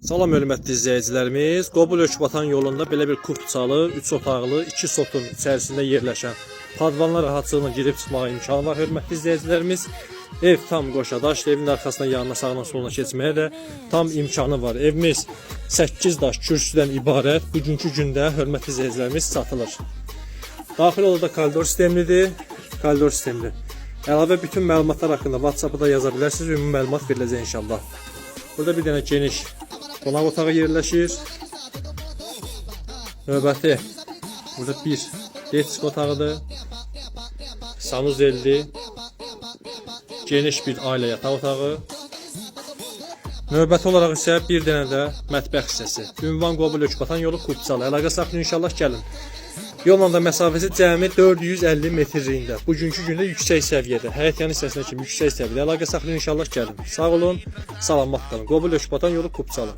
Salam hörmətli izləyicilərimiz. Qobul Lökbatan yolunda belə bir kupçalı, 3 otaqlı, 2 sotun içərisində yerləşən padvanlar rahatçılıqla girib çıxmağa imkanı var hörmətli izləyicilərimiz. Ev tam qoşadaş, evin arxasına, yanına, sağına, soluna keçməyə də tam imkanı var. Evimiz 8 daş kürsüdən ibarət. Bugünkü gündə hörmətli izləyicilərimiz satılır. Daxil odada koridor sistemlidir. Koridor sistemli. Əlavə bütün məlumatlar haqqında WhatsApp-da da yaza bilərsiniz. Ümumi məlumat veriləcək inşallah. Burada bir dənə geniş qonaq otağı yerləşir. Növbəti burada bir detsk otağıdır. Sanuzelli. Geniş bir ailə yataq otağı. Növbəti olaraq isə bir dənə də mətbəx hissəsi. Ünvan Qobul Lökbatan yolu Kupçalı. Əlaqə saxlayın inşallah gəlin. Yolla da məsafəsi cəmi 450 metrliyində. Bugünkü gündə yüksək səviyyədə, həyət yanı hissəsinə kimi yüksək səviyyədə. Əlaqə saxlayın inşallah gəlin. Sağ olun, salamat qalın. Qobul Lökbatan yolu Kupçalı.